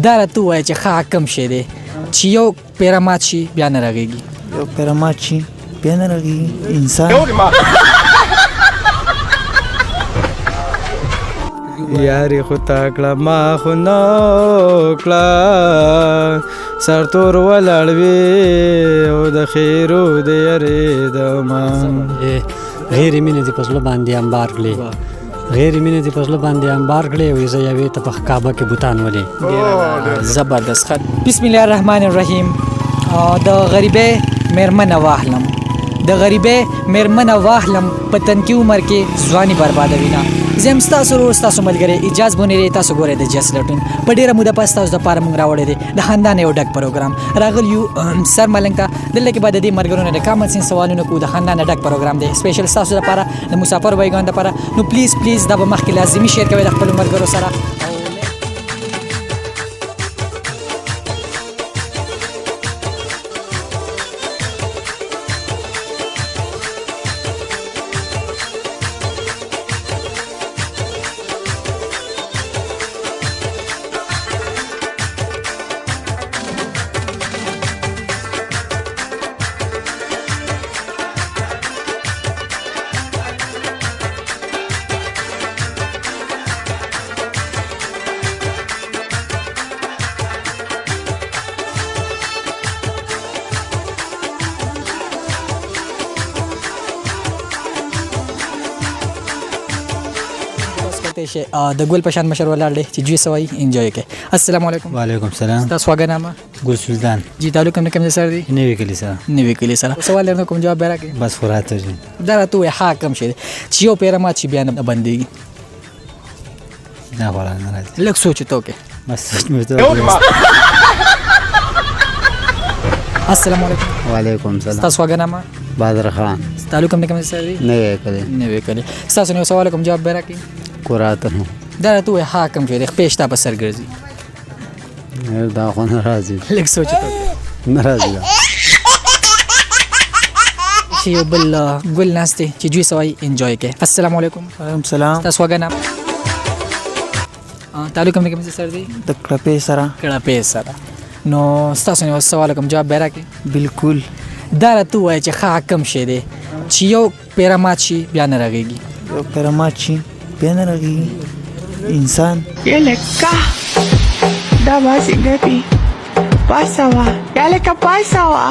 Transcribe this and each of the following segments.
دا راته ووایه چې ښه کوم شی دی چې یو پیره مات شي بیا نه رغېږي؟ یو پیره مات شي بیا نه رغېږي؟ انسان. یاري خو تا کړه، ما خو نه کړه، سر تور ولاړ وي او د خیرو د یاري د ما. غیر مینې دې په زړه باندې انبار کړې، غیر مینې دې په زړه باندې انبار کړې، وې زه یوې ته په کعبه کې بوتان ولې. زبردست خط. بسم الله الرحمن الرحیم. د غریبې میرمنه واخلم، د غریبې میرمنه واخلم، په تنکي عمر کې ځواني بربادوي نه. زه یم ستاسو ورور، ستاسو ملګری اجاز بونیری. تاسو ګورئ د جس لټون. په ډېره موده پس تاسو دپاره موږ راوړی دی د خاندان یو ډک پروګرام. راغلی یو سر ملنګ ته. دلته کې به د دې ملګرو نه د کامن سنس سوالونه کوو. د خاندان ډک پروګرام دی، سپیشل ستاسو دپاره، د مسافر بایګان دپاره. نو پلیز پلیز دا به مخکې لازمي شیر کوئ د خپلو ملګرو سره. شي د ګل پشان مشر ولاړ دی چې جوی سوای انجوای کوي. السلام علیکم. وعلیکم سلام. تاسو واګه نامه؟ ګل سلطان. جی، تعلق هم کوم سره دی؟ نوې کلی سره. نوې کلی سره. سوال درنه کوم، جواب به راکړې؟ بس خو راته جی. دا راته ووایه ها کوم شی دی چې یو پیره مات شي بیا نه بندېږي؟ دا خو نه راځي. لږ سوچ ته وکړې. بس سوچ مې ته. السلام علیکم. وعلیکم سلام. تاسو واګه نامه؟ بادر خان. تعلق هم کوم سره دی؟ نوې کلی. نوې کلی. تاسو نو سوال کوم، جواب به راکړې؟ کوراته نو. دا راته ووایه ها کوم شی دی خپې شته په سر ګرځي؟ دا خو نه راځي. لږ سوچ ته. نه راځي. چې یو بل ګل ناست دی چې دوی سوای انجوای کوي. السلام علیکم. وعلیکم سلام. تاسو واګه نام؟ تعلق هم کوم سره دی؟ د کړپې سره. کړپې سره. نو ستاسو نو سوال کوم، جواب به راکړې؟ بالکل. دا راته ووایه چې ښه کوم شی دی چې یو پیره مات شي بیا نه رغېږي؟ یو پیره مات شي بیا نه رغېږي؟ انسان. یلکه دا باسي ګپي پاسوا، یلکه پاسوا.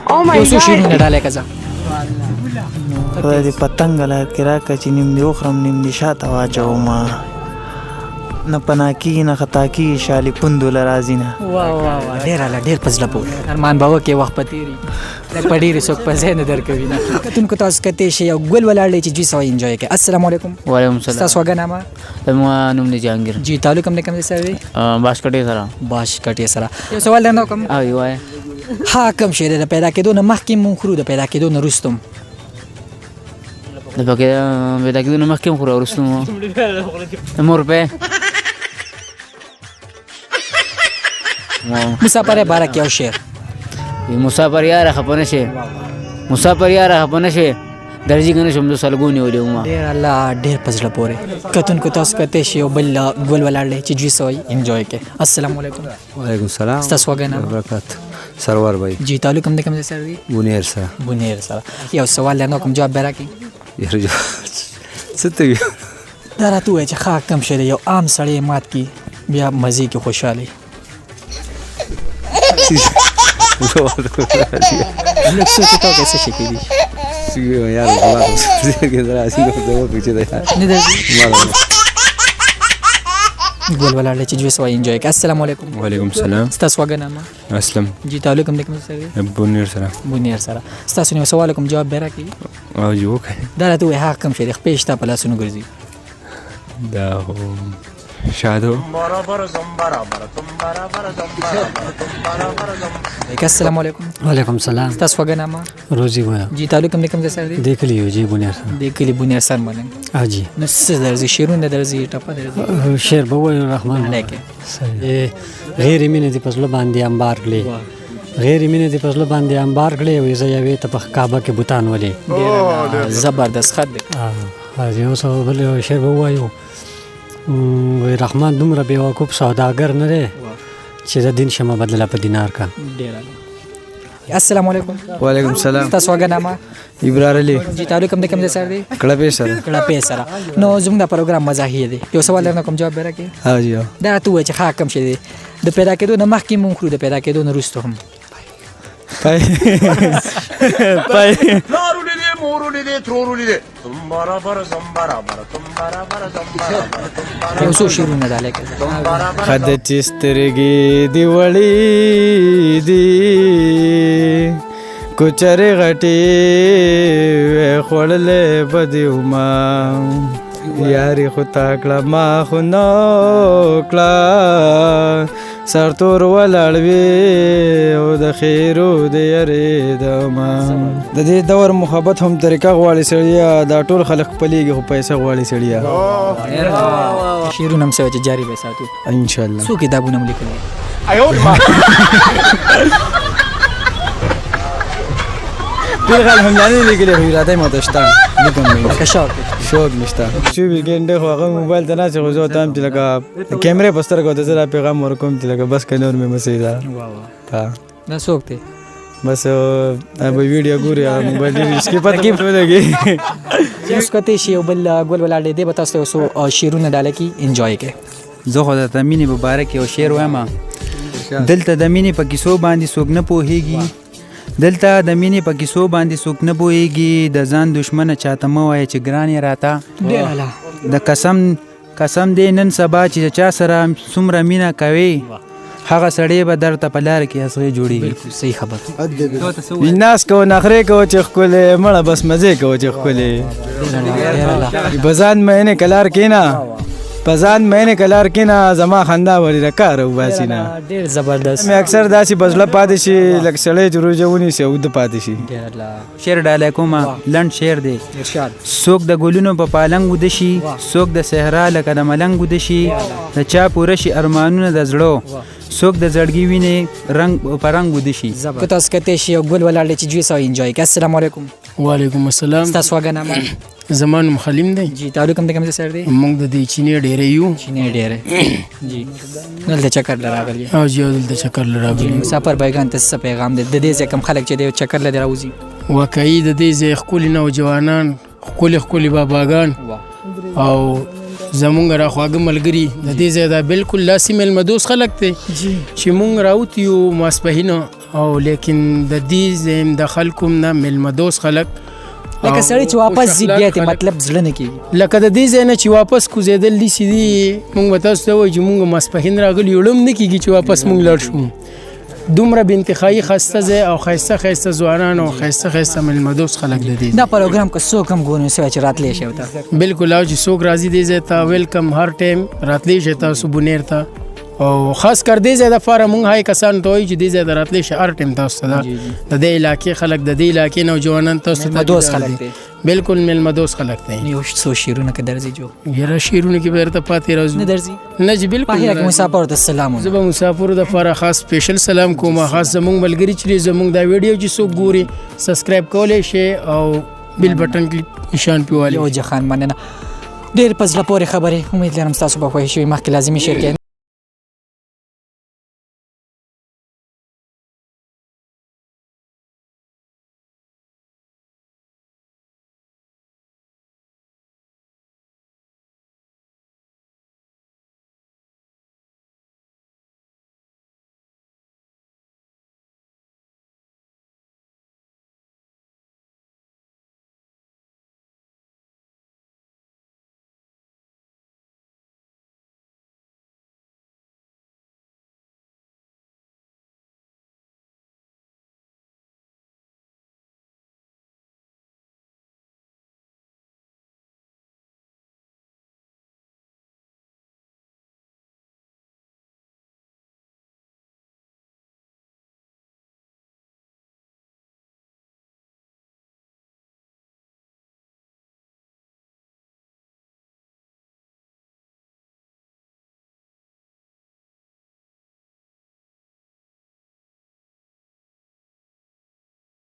او مای یو څو ګاډ. شعرونه ډالۍ که ځه. خدای دې پتنګ له کې راکړه چې نیم دې وخورم نیم دې شاته واچوم، نه پناه کېږي نه خطا کېږي، شالې پوندو له راځي نه. واه واه واه، ډېر اعلی، ډېر په زړه پورې. ارمان به وکړې وخت په تېري، لږ په ډېرې څوک په ځای نه درکوي نه. کتونکو تاسو کتی شئ یو ګل ولاړ دی چې دوی سوی انجوای کوي. السلام علیکم. وعلیکم السلام. ستاسو خوږه نامه؟ زما نوم دی جهانګیر. جی، تعلق هم د کوم ځای سره دی؟ باشکټې سره. باشکټې سره. یو سوال درنه وکړم؟ او وایه. ها کوم شی دی د پیدا کېدو نه مخکې مونږ خورو، د پیدا کېدو نه وروسته هم؟ د پکې پیدا کېدو نه مخکې هم خورو، وروسته هم. د مور پی. مسافر باره کې یو شعر. مسافر یاره خفه نه شې، مسافر یاره خفه نه شې، درځي که نه شم زه سلګو نیولې وم. ډېر الله، ډېر په زړه پورې. کتونکو تاسو کتی شئ یو بل ګل ولاړ دی چې دوی سوی انجوای کوي. السلام علیکم. وعلیکم سلام. ستاسو خوږه نامه؟ برکات. سرور بھائی. جی، تعلق هم د کوم ځای سره دی؟ بونیر سره. بونیر سره. یو سوال درنه کوم، جواب به راکړې؟ یاره څه ته وي؟ دا راته ووایه چې ښه کوم شی دی یو عام سړی مات کړي بیا مزې کې خوشحاله وي؟ لږ سوچ ته وکړه، څه شی کېدای شي؟ یار راځي نه درځي. ګل ولاړ دی چې دوی سوی انجوای کوي. السلام علیکم. وعلیکم سلام. ستاسو خوږه نامه؟ اسلم. جی، تعلق هم د کوم ځای سره دی؟ بونیر سره. بونیر سره. ستاسو نو سوال کوم، جواب به راکړي؟ او جی وکړئ. دا راته ووایه هغه کوم شی دی خپې شته په لاسونو ګرځي؟ دا خو شادو. السلام علیکم. وعلیکم سلام. ستاسو خوږه نامه؟ روزي وایه. جی، تعلق هم د کوم ځای سره دی؟ د کلي یو جی، بونیر سره. د کلي بونیر سره مننه. جی. نو څه درځي؟ شعرونه درځي، ټپه درځي؟ شعر به ووایو رحمان. لیکه. غیر مینې دې په زړه باندې انبار کړې، غیر مینې دې په زړه باندې انبار کړې، وې زه یوې ته په کعبه کې بوتان ولې. ډېر زبردست خط دی. یو څه بل شعر به ووایو. وی رحمان دومره بېوقوف سوداګر نه دی چې زه دین شمه بدله په دینار کا. ډیر اعلی. السلام علیکم. وعلیکم السلام. تاسو وګه نامه؟ ابرار علي. جی، تعلق هم د کوم ځای سره دی؟ کړپې سره. کړپې سره. نو زموږ د پروګرام مزاحیه دی، یو سوال درنه کوم، جواب به راکړې؟ ها جی. دا راته ووایه چې ښه کوم شی دی د پیدا کېدو نه مخکې مونږ خورو، د پیدا کېدو نه وروسته هم؟ پای پای. یو څو شعرونه ډالۍ کړه. خد چې سترګې دی وړې دي، کوچرې غټې وې خوړلې بدې وما، یاري خو تا کړه ما خو نه کړه، سرتور ولاړ وي او د خیرو د یاري دما. د دې دور محبت هم طریقه غواړي سړیا، دا ټول خلک خپلېږي خو پیسې غواړي سړیا. شعرونه هم څه چې جاري به ساتو ان شاء الله. څو کتابونه مو لیکلي؟ پیغام هم نه لیکلي، خو اراده ماته شته، لیکم به. لکه شوق؟ شوق مې شته. 24 ګنټه خو هغه موبایل ته ناست، خو زه ته هم چې لکه کیمرې په سترګو ته زه دا پیغام ورکوم چې لکه بس که نور مې مه سېده. وا، دا څوک دی؟ بس به ویډیو ګوري، موبایل ډېر سکیپ پته ولګي. اوس کته شي یو بل ګل ولاړ دی، به تاسو ته یو څو شعرونه ډالۍ کی، انجوای کړئ. زه خو درته مینې مبارک یو شعر وایم. دلته د مینې په کیسو باندې څوک نه پوهیږي، دلته د مینې په کیسو باندې څوک نه پوهیږي، د ځان دښمنه چاته مه وایه چې ګران یې راته. ډېر اعلی. د قسم قسم دی نن سبا چې د چا سره څومره مینه کوي، هغه سړی به درته په لار کې اصغې جوړیږي. بالکل صحیح خبر. ناس کو نخرې کو چې ښکلې مړه، بس مزې کو چې ښکلې په ځان مینې کلار کینا، په ځان مینې کلار کینا، زما خندا ولې د کار وباسي نه. ډېر زبردست. مې اکثر داسې بزله پاتې شي لکه سړی چې روژه ونیسي او د پاتې شي. ډېر اعلی. شعر ډالی کومه، لنډ شعر دی. ارشاد. څوک د ګلونو په پالنګ وده شي، څوک د صحرا لکه د ملنګ وده شي، د چا پوره شي ارمانونه د زړه، څوک د زړګي وینې رنګ په رنګ وده شي. که تاسو کته شي یو ګل ولاړ دی چې جوی سو انجوای کړئ. السلام علیکم. وعلیکم السلام. تاسو وګه نامه؟ زما نوم خلیم دی. جی، تعلق هم د کوم ځای سره دی؟ موږ د دې چینې ډېرې یو. چینې ډېرې. جی، دلته چکر له راغلي؟ او جی، دلته چکر له راغلي. مسافر بایګان ته څه پیغام دی؟ د دې ځای کوم خلک چې دی چکر له دې راوځي؟ واقعي د دې ځای ښکلي نوجوانان، ښکلي ښکلي باباګان او زمونږ را خواږه ملګري د دې ځای دا بالکل داسې مېلمه دوست خلک دی چې مونږ راوتي یو ماسپهینه، او لیکن د دې ځای د خلکو نه مېلمه دوست خلک، لکه سړی چې واپس ځي بیا ته مطلب زړه نه کېږي. لکه د دې ځای نه چې واپس کوزېدل دي چې دي، مونږ به تاسو ته وایو چې مونږ ماسپهین راغلي یو، ړوم نه کېږي چې واپس مونږ لاړ شو. دومره بې انتخایي ښایسته ځای او ښایسته ښایسته ځوانان او ښایسته ښایسته مېلمه دوست خلک د دې. دا پروګرام که څوک هم ګوري څه چې راتلی شي ورته؟ بالکل، او چې څوک راځي دې ځای ته ویلکم، هر ټایم راتلی شي تاسو بونیر ته، او خاص کر دې ځای دپاره مونږ هاي کسانو ته وایو چې دې ځای ته راتلی شي هر ټایم تاسو ته. د دې علاقې خلک، د دې علاقې نوجوانان تاسو ته مېلمه دوست خلک دی. بالکل مېلمه دوست خلک دی. یو څو شعرونه که درځي جو؟ یاره شعرونه کې به درته پاتې راځو. نه درځي؟ نه جی، بالکل په هره کې نه. مسافر ته سلام. زه به مسافرو دپاره خاص سپیشل سلام کوم، خاص زمونږ ملګري چې زمونږ دا ویډیو چې څوک ګوري سبسکرایب کولی شي او بیل بټن کلیک نشان پې والي. یو جهان مننه، ډېر په زړه پورې خبرې، امید لرم ستاسو به خوښ شي. مخکې لازمي شعر کې